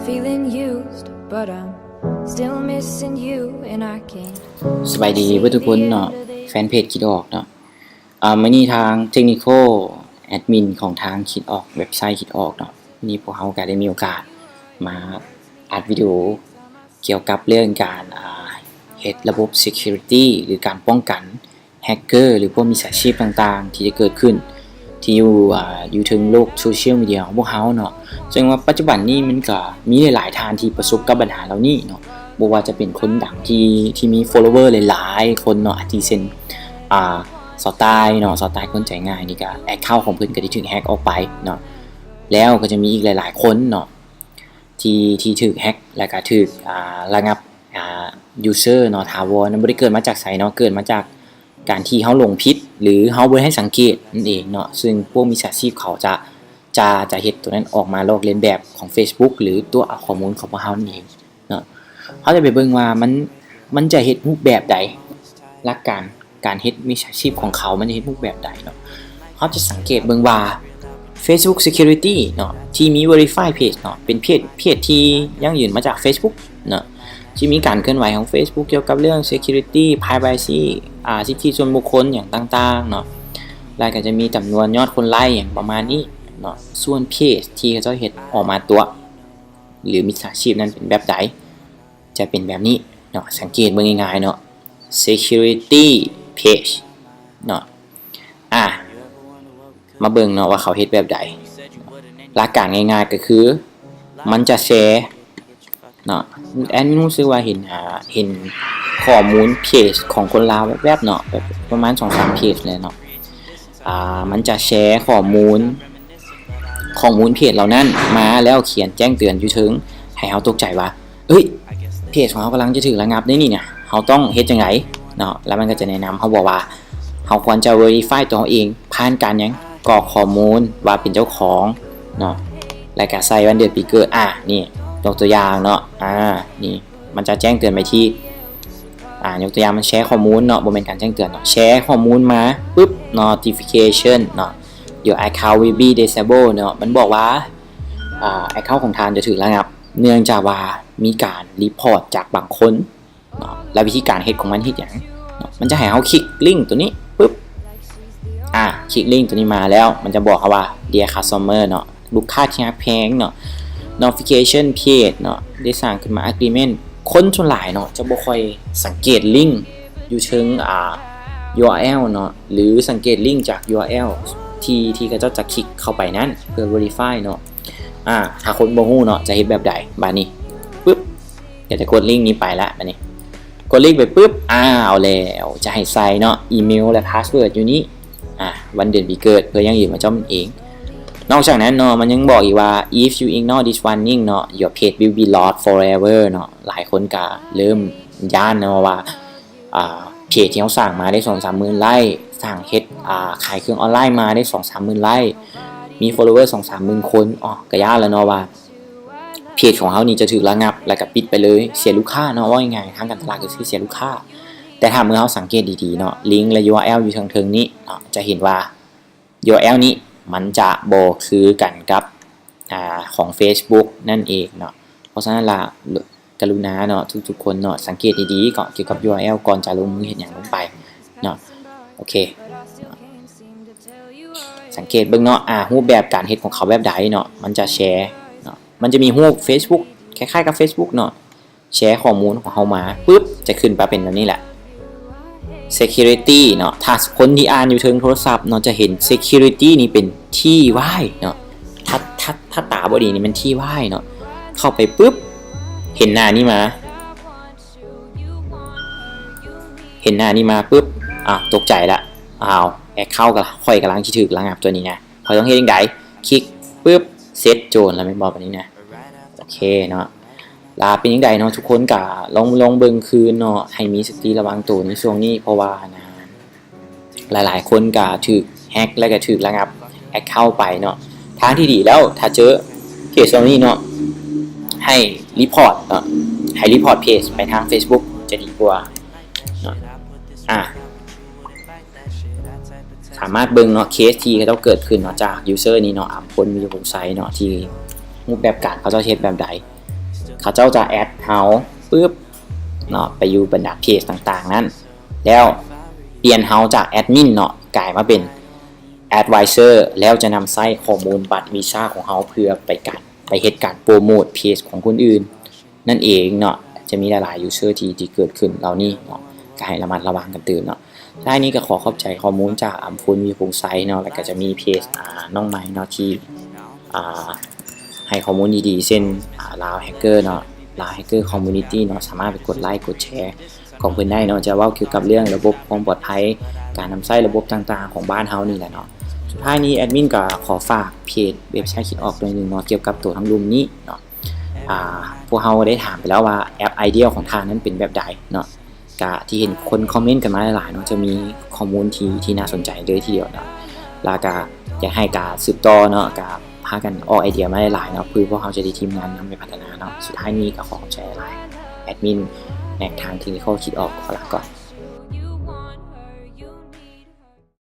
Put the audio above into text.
Feeling used, but I'm still missing you, and I can't ສະບາຍດີເບິດທຸກຄົນເນາະ ແຟນເພຈຄິດອອກເນາະ. ອາ ມື້ນີ້ທາງ Technical Admin ຂອງທາງຄິດອອກ ເວັບໄຊຄິດອອກເນາະ, ມື້ນີ້ພວກເຮົາກໍໄດ້ມີໂອກາດມາອັດວິດີໂອກ່ຽວກັບເລື່ອງການ ອາ ເຮັດລະບົບ Security ຫຼື ການປ້ອງກັນ ແຮັກເກີ ຫຼື ພວກມິດສາຊີບຕ່າງໆ ທີ່ຈະເກີດຂຶ້ນ ທີ່ຢູ່ ອາ ຢູ່ເທິງໂລກໂຊຊຽວມີເດຍຂອງພວກເຮົາເນາະ. ເຊິ່ງວ່າປັດຈຸບັນນີ້ມັນກໍມີຫຼາຍໆທ່ານທີ່ປະສົບກັບບັນຫາເຫຼົ່ານີ້ເນາະ, ບໍ່ວ່າຈະເປັນຄົນດັງທີ່ ທີ່ມີ follower ຫຼາຍໆຄົນເນາະ, ອາທິເຊັ່ນ ອາ ສາວຕ່າຍເນາະ, ສາວຕ່າຍຄົນໃຈງ່າຍນີ້ກໍ account ຂອງເພິ່ນກໍໄດ້ຖືກແຮັກອອກໄປເນາະ. ແລ້ວກໍຈະມີອີກຫຼາຍໆຄົນເນາະ ທີ່ ທີ່ຖືກແຮັກ ແລ້ວກໍຖືກ ອາ ລະງັບ ອາ user ເນາະ ຖາວອນ, ມັນບໍ່ໄດ້ເກີດມາຈາກໃສເນາະ, ເກີດມາຈາກການທີ່ເຮົາຫຼົງຜິດ ຫຼື ເຮົາບໍ່ໄດ້ສັງເກດນັ້ນເອງເນາະ. ເຊິ່ງພວກມິດສາຊີບເຂົາຈະ ຈະ ຈະເຮັດຕົວນັ້ນອອກມາລອກລຽນແບບຂອງ Facebook ຫຼື ຕົວະເອົາຂໍ້ມູນຂອງພວກເຮົານັ້ນເອງເນາະ. ເຮົາຈະໄປເບິ່ງວ່າມັນ ມັນຈະເຮັດຮູບແບບໃດ, ຫຼັກການ ການເຮັດມິດສາຊີບຂອງເຂົາມັນຈະເຮັດຮູບແບບໃດເນາະ. ເຮົາຈະສັງເກດເບິ່ງວ່າ Facebook Security ເນາະ ທີ່ມີ Verify Page ເນາະ ເປັນເພຈ ເພຈທີ່ຢັ້ງຢືນມາຈາກ Facebook ເນາະ, ທີ່ມີການເຄື່ອນໄຫວຂອງ Facebook ກ່ຽວກັບເລື່ອງ Security Privacy ອາ ສິດທິສ່ວນບຸກຄົນຫຍັງຕ່າງໆເນາະ, ແລ້ວກໍຈະມີຈຳນວນຍອດຄົນໄລ້ຫຍັງປະມານນີ້ເນາະ. ສ່ວນເພຈທີ່ເຂົາເຈົ້າເຮັດອອກມາຕົວະ ຫຼື ມິດສາຊີບນັ້ນເປັນແບບໃດ ຈະເປັນແບບນີ້ເນາະ. ສັງເກດເບິ່ງງ່າຍໆເນາະ Security Page ເນາະ. ອາ ມາເບິ່ງເນາະວ່າເຂົາເຮັດແບບໃດ. ຫຼັກການງ່າຍໆກໍຄືມັນຈະແຊເນາະ, ແອດມິນຮູ້ສຶກວ່າເຫັນ ອາ ເຫັນຂໍ້ມູນເພຈຂອງຄົນລາວແວບໆເນາະ, ແບບປະມານສອງສາມເພຈແຫຼະເນາະ. ອາ ມັນຈະແຊຂໍ້ມູນ ຂໍ້ມູນເພຈເຫຼົ່ານັ້ນມາ ແລ້ວຂຽນແຈ້ງເຕືອນຢູ່ເທິງ ໃຫ້ເຮົາຕົກໃຈວ່າ ເອີຍ ເພຈຂອງເຮົາກຳລັງຈະຖືກລະງັບເດ້ນີ້ນະ, ເຮົາຕ້ອງເຮັດຈັ່ງໃດເນາະ. ແລ້ວມັນກໍຈະແນະນຳເຮົາບອກວ່າ ເຮົາຄວນຈະ Verify ຕົວເຮົາເອງ ຜ່ານການຫຍັງ? ກອກຂໍ້ມູນວ່າເປັນເຈົ້າຂອງເນາະ, ແລ້ວກໍໃສ່ວັນເດືອນປີເກີດ. ອາ ນີ້ ຍົກຕົວຢ່າງເນາະ, ອາ ນີ້ ມັນຈະແຈ້ງເຕືອນໄປທີ່ ອາ ຍົກຕົວຢ່າງ ມັນແຊຂໍ້ມູນເນາະ, ບໍ່ແມ່ນການແຈ້ງເຕືອນເນາະ, ແຊຂໍ້ມູນມາປຶບ notification ເນາະ, your account will be disabled ເນາະ, ມັນບອກວ່າ ອາ account ຂອງທ່ານຈະຖືກລະງັບ ເນື່ອງຈາກວ່າມີການ report ຈາກບາງຄົນເນາະ. ແລ້ວວິທີການເຮັດຂອງມັນເຮັດຫຍັງເນາະ? ມັນຈະໃຫ້ເຮົາຄລິກລິ້ງຕົວນີ້ປຶບ ອາ ຄລິກລິ້ງຕົວນີ້ມາແລ້ວ ມັນຈະບອກເຮົາວ່າ Dear customer ເນາະ, ລູກຄ້າທີ່ຮັກແພງເນາະ, notification page ເນາະ, ໄດ້ສ້າງຂຶ້ນມາ agreement. ຄົນສ່ວນຫຼາຍເນາະ ຈະບໍ່ຄ່ອຍສັງເກດລິ້ງຢູ່ເທິງ ອາ URL ເນາະ ຫຼື ສັງເກດລິ້ງຈາກ URL ທີ່ ທີ່ເຂົາເຈົ້າຈະຄລິກເຂົ້າໄປນັ້ນເພື່ອ verify ເນາະ. ອາ ຖ້າຄົນບໍ່ຮູ້ເນາະ ຈະເຮັດແບບໃດ? ບາດນີ້ປຶບ ຢາກຈະກົດລິ້ງນີ້ໄປລະ ບາດນີ້ ກົດລິ້ງໄປປຶບ ອາ ເອົາແລ້ວ ຈະໃຫ້ໃສ່ເນາະ ອີເມວ ແລະ password ຢູ່ນີ້ ອາ ວັນເດືອນປີເກີດ ເພື່ອຢັ້ງຢືນມາຈອມເອງ. ນອກຈາກນັ້ນເນາະ ມັນຍັງບອກອີກວ່າ if you ignore this warning ເນາະ your page will be lost forever ເນາະ. ຫຼາຍຄົນກະເລີ່ມຢ້ານເນາະວ່າ ອາ ເພຈທີ່ເຮົາສ້າງມາໄດ້ສອງສາມໝື່ນໄລ້ ສ້າງເຮັດ ອາ ຂາຍເຄື່ອງອອນລາຍມາໄດ້ສອງສາມໝື່ນໄລ້ ມີ follower ສອງສາມໝື່ນຄົນ ອໍ ກະຢ້ານແລ້ວເນາະວ່າ ເພຈຂອງເຮົານີ້ຈະຖືກລະງັບ ແລ້ວກະປິດໄປເລີຍ ເສຍລູກຄ້າເນາະ. ເວົ້າງ່າຍໆ ທາງການຕະຫຼາດກໍຄືເສຍລູກຄ້າ. ແຕ່ຖ້າເມື່ອເຮົາສັງເກດດີໆເນາະ ລິ້ງ ແລະ URL ຢູ່ເທິງໆນີ້ເນາະ ຈະເຫັນວ່າ URL ນີ້ມັນຈະບໍ່ຄືກັນກັບ ອາ ຂອງ Facebook ນັ້ນເອງເນາະ. ເພາະສະນັ້ນລະ ກະລຸນາເນາະ ທຸກໆຄົນເນາະ ສັງເກດດີໆກ່ອນ ກ່ຽວກັບ URL ກ່ອນຈະລົງມືເຮັດຫຍັງລົງໄປເນາະ. ໂອເຄ ສັງເກດເບິ່ງເນາະ ອາ ຮູບແບບການເຮັດຂອງເຂົາແບບໃດເນາະ ມັນຈະແຊເນາະ ມັນຈະມີຮູບ Facebook ຄ້າຍໆກັບ Facebook ເນາະ ແຊຂໍ້ມູນຂອງເຮົາມາປຶບ ຈະຂຶ້ນມາເປັນແບບນີ້ແຫຼະ Security ເນາະ. ຖ້າຄົນທີ່ອ່ານຢູ່ເທິງໂທລະສັບເນາະ ຈະເຫັນ Security ນີ້ເປັນ T Y ເນາະ. ຖ້າ ຖ້າ ຖ້າຕາບໍ່ດີນີ້ແມ່ນ T Y ເນາະ. ເຂົ້າໄປປຶບ ເຫັນໜ້ານີ້ມາ ເຫັນໜ້ານີ້ມາປຶບ ອ້າວ ຕົກໃຈລະ ອ້າວ account ຂ້ອຍກຳລັງຊິຖືກລະງັບຕົວນີ້ນະ ຂ້ອຍຕ້ອງເຮັດຈັ່ງໃດ? ຄລິກປຶບ ເຊັດໂຈນລະແມ່ນບໍ່ ບາດນີ້ນະ. ໂອເຄເນາະ ລະເປັນຈັ່ງໃດເນາະ ທຸກຄົນກະລອງ ລອງເບິ່ງຄືນເນາະ ໃຫ້ມີສະຕິລະວັງໂຕໃນຊ່ວງນີ້ ເພາະວ່ານະ ຫຼາຍໆຄົນກະຖືກແຮັກ ແລະກະຖືກລະງັບ account ໄປເນາະ. ທາງທີ່ດີແລ້ວ ຖ້າເຈີເຄສເຫຼົ່ານີ້ເນາະ ໃຫ້ report ເນາະ ໃຫ້ report page ໄປທາງ Facebook ຈະດີກວ່າເນາະ. ອາ ສາມາດເບິ່ງເນາະ ເຄສທີ່ເຂົາເຈົ້າເກີດຂຶ້ນເນາະ ຈາກ user ນີ້ເນາະ ອຳພົນ ວິວວົງໄຊເນາະ ທີ່ຮູບແບບການເຂົາເຈົ້າເຮັດແບບໃດ. ເຂົາເຈົ້າຈະແອັດເຮົາປຶບເນາະ ໄປຢູ່ບັນດາເພຈຕ່າງໆນັ້ນ ແລ້ວປ່ຽນເຮົາຈາກແອັດມິນເນາະ ກາຍມາເປັນ advisor ແລ້ວຈະນຳໃຊ້ຂໍ້ມູນບັດວີຊາຂອງເຮົາ ເພື່ອໄປການ ໄປເຮັດການໂປຣໂມດເພຈຂອງຄົນອື່ນນັ້ນເອງເນາະ. ຈະມີຫຼາຍໆ user ທີ່ ທີ່ເກີດຂຶ້ນເຫຼົ່ານີ້ເນາະ ກໍໃຫ້ລະມັດລະວັງກັນຕື່ມເນາະ. ທ້າຍນີ້ກໍຂໍຂອບໃຈຂໍ້ມູນຈາກ ອາ ອຳພົນ ວິພົງໄຊເນາະ ແລ້ວກໍຈະມີເພຈ ອາ ນ້ອງໃໝ່ເນາະ ທີ່ ອາ ໃຫ້ຂໍ້ມູນດີໆ ເຊັ່ນ ອາ ລາວແຮັກເກີເນາະ ລາວແຮັກເກີຄອມມູນິຕີ້ເນາະ ສາມາດໄປກົດໄລກົດແຊຂອງເພິ່ນໄດ້ເນາະ. ຈະເວົ້າກ່ຽວກັບເລື່ອງລະບົບຄວາມປອດໄພ ການນຳໃຊ້ລະບົບຕ່າງໆຂອງບ້ານເຮົານີ້ແຫຼະເນາະ. ສຸດທ້າຍນີ້ແອັດມິນກໍຂໍຝາກເພຈເວັບໄຊຄິດອອກໜ້ອຍໜຶ່ງເນາະ ກ່ຽວກັບໂຕທັງລຸ່ມນີ້ເນາະ. ອາ ພວກເຮົາໄດ້ຖາມໄປແລ້ວວ່າແອັບໄອດຽວຂອງທ່ານນັ້ນເປັນແບບໃດເນາະ ກະທີ່ເຫັນຄົນຄອມເມັນກັນມາຫຼາຍໆເນາະ ຈະມີຂໍ້ມູນທີ່ ທີ່ໜ້າສົນໃຈເລີຍທີດຽວເນາະ. ແລ້ວກະຢາກໃຫ້ການສືບຕໍ່ເນາະ ກະພາກັນອອກໄອເດຍມາຫຼາຍໆເນາະ ເພື່ອພວກເຮົາຈະໄດ້ທີມງານນຳໄປພັດທະນາເນາະ. ສຸດທ້າຍນີ້ກໍຂໍຂອບໃຈຫຼາຍໆ ແອັດມິນແມັກ ທາງ Technical ຄິດອອກ ຂໍລາກ່ອນ.